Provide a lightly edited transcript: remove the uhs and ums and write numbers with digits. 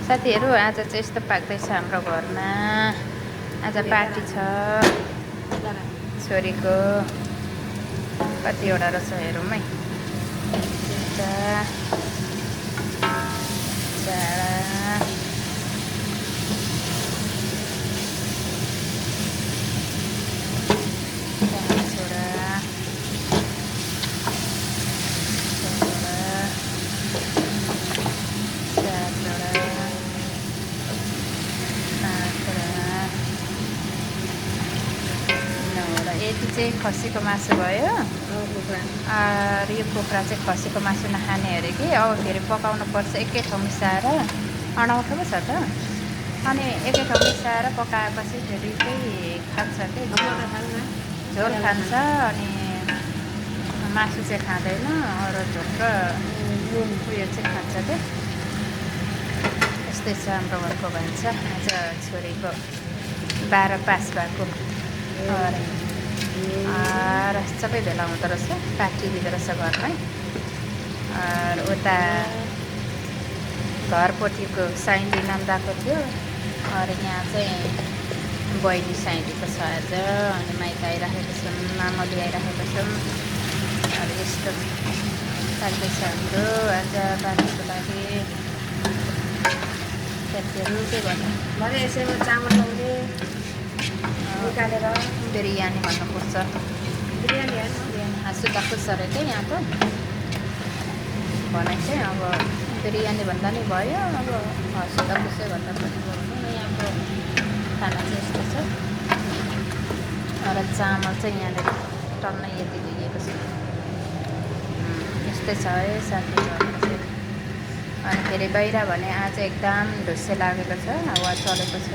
साथीहरू आज चाहिँ यस्तो पाक्दैछ हाम्रो घरमा। आज पार्टी छ छोरीको। कतिवटा रहेछ हेरौँ है। यति चाहिँ खसीको मासु भयो। र यो कुखुरा चाहिँ खसीको मासु नखाने अरे कि अब फेरि पकाउनु पर्छ एकै ठाउँ मिसाएर। अनौठो पो छ त। अनि एकै ठाउँ मिसाएर पकाएपछि फेरि चाहिँ खान्छ कि झोल खान्छ अनि मासु चाहिँ खाँदैन। अरू झोल र उयो चाहिँ खान्छ कि। यस्तै छ हाम्रो घरको भान्सा। आज छोरीको 12 पास भएको र सबै भेला हुँदो रहेछ। पार्टी दिँदो रहेछ घरमै। उता घरपट्टिको साइली नन्दाको थियो। यहाँ चाहिँ बहिनी साइलीको छ आज। अनि माइत आइराखेको छौँ, मामली आइराखेको छौँ। यस्तो लाग्दैछ हाम्रो आज पार्टीको लागि। साथीहरू के गर्नु भने यसैमा चामल लाउने निकालेर बिरयानी भन्नुपर्छ। बिरयानी हाँसुदा खुस अरे क्या यहाँ त भनाइ चाहिँ। अब बिरयानी भन्दा नि भयो, अब हाँसुदा खुसै भन्दा पनि भयो। यहाँको खाना चाहिँ यस्तो छ। र चामल चाहिँ यहाँनिर टन्नै यति दिएको छ। यस्तै छ है साथीहरू चाहिँ। अनि फेरि बाहिर भने आज एकदम ढुस्से लागेको छ, हावा चलेको छ।